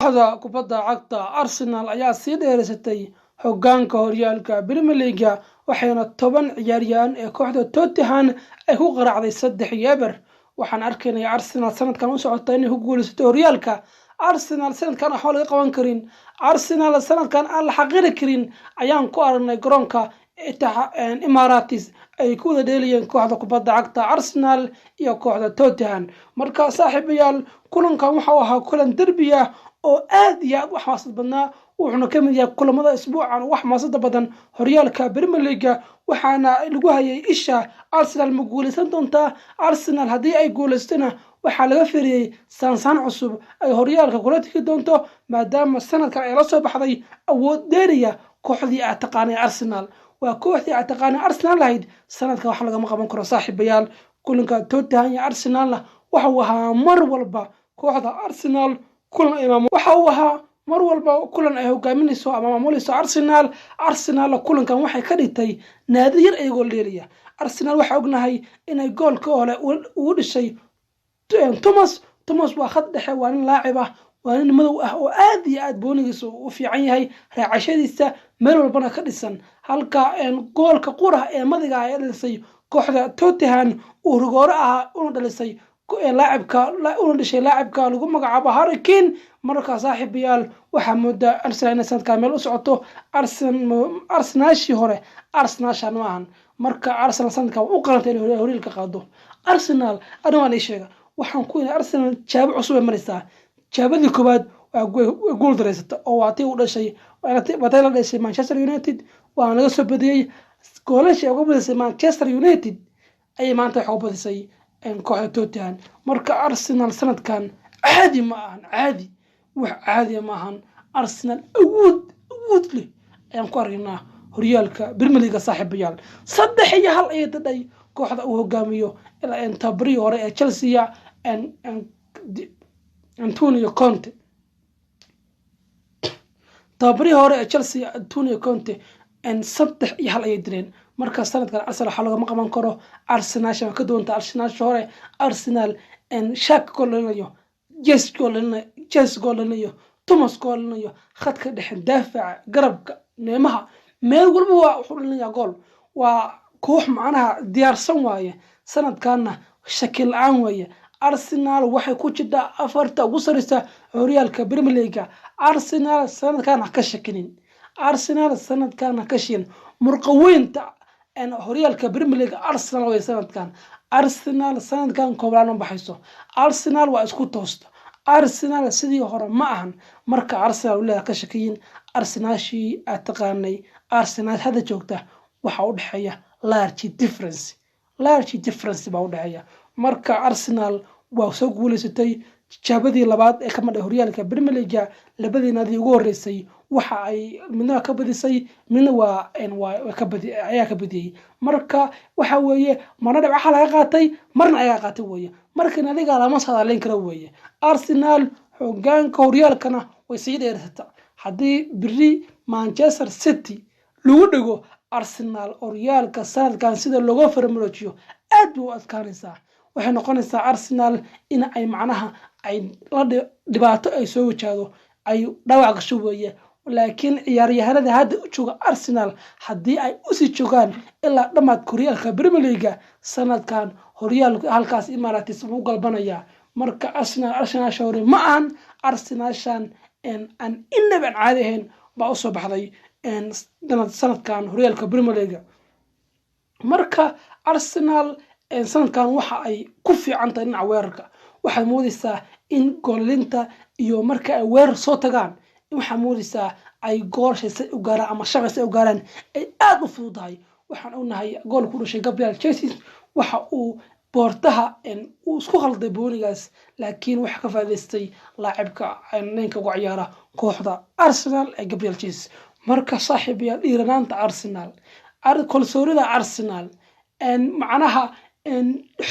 Kooxda kubadda cagta Arsenal ayaa sii dheereysatay hoggaanka horyaalka Premier League, waxayna 10 ciyaaryahan ee kooxda Tottenham ay ku qaraacday 3-0. Waxaan arkaynay Arsenal sanadkan u socota inay ku guuleysato horyaalka. Arsenal sanadkan waxba laga qaban karin, Arsenal sanadkan aan la xaqiri karin ayaan ku aragnay garoonka Emirates ay ku wada dheelayeen kooxda kubadda cagta Arsenal iyo kooxda Tottenham. Marka, saaxiibayaal, kulankan waxau ahaa kulan derbi ah oo aad iyo aad u xamaasad badnaa, wuxuuna ka mid yahay kulamada isbuucan ugu xamaasada badan horyaalka Premier League. Waxaana lagu hayay isha: Arsenal ma guuleysan doontaa? Arsenal haddii ay guuleystona, waxaa laga firiyey saansaan cusub ay horyaalka kula tegi doonto, maadaama sanadkan ay la soo baxday awood dheeriya. Kooxdii aad taqaanay Arsenal waa kooxdii aad taqaanay Arsenal lahayd, sanadka wax lagama qaban karo, saaxiibayaal. Kulanka Tottenham iyo Arsenalna waxa uu ahaa mar walba kooxda Arsenal kulan waxa uu ahaa mar walba kulan ay hogaaminayso ama maamulayso Arsenal. Arsenal kulankan waxay ka dhigtay naadi yar iyagoo dheelaya. Arsenal waxaa ognahay inay goolka hore ugu dhishay Thomas. Thomas waa khad dhexe, waa nin laacib ah, waa nin madow ah oo aad iyo aad boonigiisa u fiican yahay, raacashadiisa meel walbana ka dhisan, halka goolka qura ee madiga ah ee dhalisay kooxda Tottenham uu rigoore ahaa, una dhalisay laacibka, una dhishay laacibka lagu magacaabo Harry Kane. Markaa, saaxiibayaal, waxaa moodaa Arsenal inay sanadkaa meel u socoto. Arsenaashii hore Arsenaashan ma ahan. Marka Arsenal sanadkan u qalantay inay horyaalka qaado. Arsenal arrin waan ii sheega, waxaan ku ina Arsenal jaabo cusub ay maraysaa. Jaabadii koowaad waa guul dareysata oo waa tii u dhashay, waa tay la dhashay Manchester United, waana laga soo badiyey. Goolasha uga badisay Manchester United ayay maanta wax uga badisay kooxda Tottenham. Marka Arsenal sanadkan caadi ma ahan, caadi wax caadiya ma ahan. Arsenal awood awood leh ayaan ku arkaynaa horyaalka Premier League, saaxiibayaal. 3-1 ayay dadhay kooxda uu hogaamiyo tababarihii hore ee Chelsea, Antonio Conte. Tababarihii hore ee Chelsea, Antonio Conte, 3-1 ayay direen. Marka sanadkan Arsenal waxaa lagama qaban karo. Arsenalsha waa ka duwanta Arsenalsha hore. Arsenal Xhaka gool dhalinayo, Jesus gool dhalinayo, Jesus gool dhalinayo, Thomas gool dhalinayo, khadka dhexe, daafaca, garabka, neemaha, meel walba waa wuxuu dhalinayaa gool. Waa koox macnaha diyaarsan waaye, sanadkanna shaki la-aan weeye. Arsenal waxay ku jirtaa afarta ugu sareysa horyaalka Premier League. Arsenal sanadkan ha ka shakinin, Arsenal sanadkan ha ka shakin. Murqaweynta horyaalka Premier League Arsenal way sanadkan. Arsenal sanadkan kooblaan ma baxayso. Arsenal waa isku toosta. Arsenal sidii hore ma ahan. Marka Arsenal leedaha ka shakiyin. Arsenashii aad taqaanay, Arsenal hadda joogta waxaa u dhexeeya large difference, large difference baa u dhexeeya. Marka Arsenal waa soo guuleysatay tijaabadii labaad ee ka madhay horyaalka Premier League. Labadii naadi ugu horeysay waxa ay midna ka badisay, midna waa ayaa ka badiyey. Marka waxa weeye marna dhibcaha laga qaatay, marna ayaa qaatay weeye. Marka nadiga lama saadaaleyn karo weeye. Arsenal hogaanka horyaalkana way sii dheersata. Haddii beri Manchester City lagu dhigo, Arsenal horyaalka sanadkan sida looga farmaroojiyo aad bay u adkaanaysaa. Waxay noqonaysaa Arsenal in ay macnaha ay la dhibaato ay soo wajahdo, ay dhaawac gasho weeye. Laakiin ciyaaryahanada hadda u jooga Arsenal haddii ay usii joogaan ilaa dhammaadka horyaalka Premier League sanadkan, horyaalka halkaas Emirates wuu galbanayaa. Marka Arsenal Arsenalsha hore ma ahan. Arsenalshan aan inaba aan caadi ahayn baa usoo baxday sanadkan horyaalka Premier League. Marka Arsenal sanadkan waxa ay ku fiican tahay dhinaca weerarka. Waxaad moodaysaa in goolinta iyo marka ay weerar soo tagaan, waxaa moodaysaa ay goolasha u gaaraan ama shaqaysa u gaaraan ay aada u fududahay. Waxaan ognahay gool ku dhashay Gabriel Jesus, waxa uu boortaha uu isku khalday boonigaas, laakiin waxa ka faa'iidaystay laacibka ninka uga ciyaara kooxda Arsenal ee Gabriel Jesus. Marka, saaxiibayaal, dhiiranaanta Arsenal, kalsoonida Arsenal, macnaha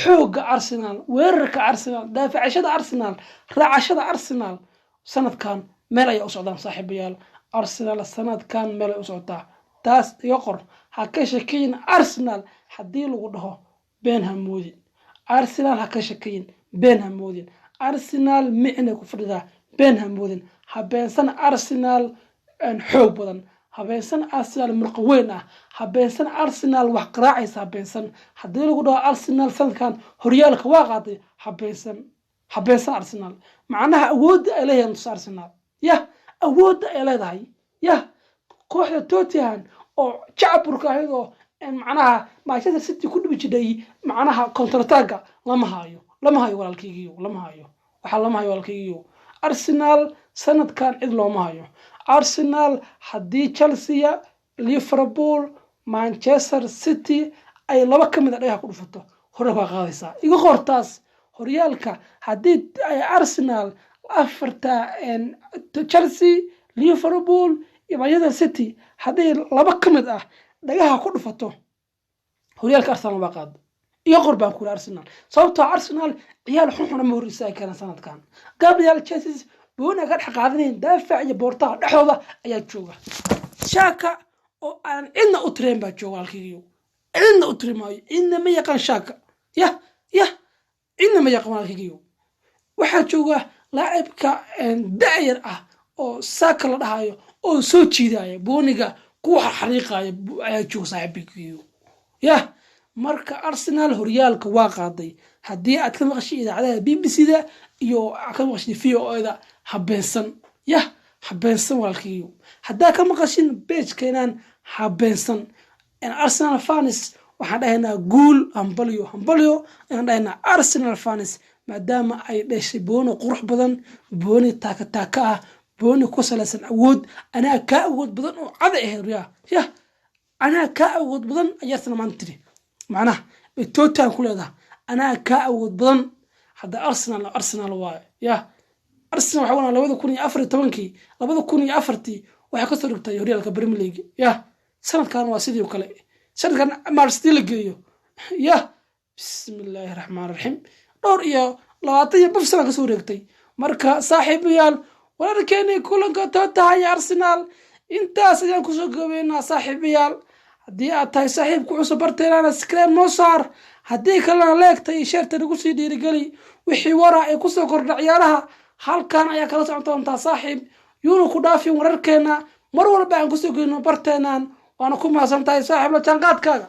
xoogga Arsenal, weerarka Arsenal, daafacashada Arsenal, raacashada Arsenal sanadkan meel ayay u socdaan, saaxiibayaal. Arsenal sanadkan meel ay u socotaa, taas iga qor. Ha ka shakiyin Arsenal. Haddii lagu dhaho been ha moodin. Arsenal ha ka shakiyin, been ha moodin. Arsenal micnay ku fadhidaa. Been hamoodin, habeensan Arsenal xoog badan, habeensan Arsenal murqo weyn ah, habeensan Arsenal wax qaraacaysa, habeensan. Haddii lagu dhaho Arsenal sanadkan horyaalka waa qaaday, habeensan, habeensan Arsenal. Macnaha awoodda ay leeyahay tusa Arsenal, yah, awoodda ay leedahay, yah. Kooxda Tottenham oo jacaburka ahayd oo macnaha Manchester City ku dhibi jidhay, macnaha counter-attack-ga lama hayo, lama hayo walaalkaygiyo, lama hayo. Waxaa lama hayo, walaalkaygiyo, Arsenal sanadkan cid looma hayo. Arsenal haddii Chelsea, Liverpool, Manchester City ay laba ka mid a dhagaha ku dhufato, hore waa qaadaysaa. Iga qortaas horyaalka. Haddii ay Arsenal afarta, Chelsea, Liverpool iyo Manchester City, hadday laba ka mid ah dhagaha ku dhufato, horyaalka Arsenal waa qaada. Iga qor baan kuri Arsenal, sababtoo Arsenal ciyaal xunxuna ma hor istaagi karaan sanadkan. Gabriel Jesus boona ka dhex qaadanayn, daafac iyo boortaha dhexdooda ayaa jooga. Xhaka oo aan cidna u tirayn baa jooga halkiigiyo, cidna u tiri maayo, cidna ma yaqaan Xhaka, yah yah, cidna ma yaqaan walaalkaygiyo. Waxaa jooga laacibka da'yar ah oo Saka la dhahayo oo soo jiidaya booniga, kuwa xariiqaya ayaa jooga, saaxiibkiiyo, yah. Marka Arsenal horyaalka waa qaaday. Haddii aad ka maqashay idaacadaha BBC da iyo ka maqashay VOA da, habeensan, yah, habeensan walaalkiiyo. Haddaa ka maqashin page-keenan, habeensan. Arsenal fans waxaan dhahaynaa guul, hambalyo, hambalyo ayaan dhahaynaa Arsenal fans, maadaama ay dhashay booni qurux badan, booni taaka taaka ah, booni ku salaysan awood. Anaa kaa awood badan oo cada ahayd, yah yah, anaa kaa awood badan ayaa Arsenal maanta tiri. Macnaha bay Tottenham ku leedahay anaa kaa awood badan. Hadda Arsenal, Arsenal waaye, yah. Arsenal waxa wanaa 2014-kii, 2004-tii waxay kasoo dhigtay horyaalka Premier League, yah. Sanadkan waa sidii kale. Sanadkan Marstii la geeyo, yah, bismi illaahi raxmaan raxiim, dhowr iyo labaatan iyo baf sana kasoo wareegtay. Marka saaxiibayaal, wararkeenii kulanka Tottenham iyo Arsenal intaas ayaan kusoo gabeynaa. Saaxiibayaal, haddii aad tahay saaxiib ku cusub barteenana, subscribe noo saar. Haddii kalena like-ta iyo share-ta nagu sii dhiirigeli. Wixii wara ay kusoo kordha ciyaaraha halkan ayaa kala socon doontaa, saaxiib. Yuuna ku dhaafin wararkeena mar walba aan kusoo geyno barteenan. Waana ku mahadsan tahay, saaxiib, la jaanqaadkaaga.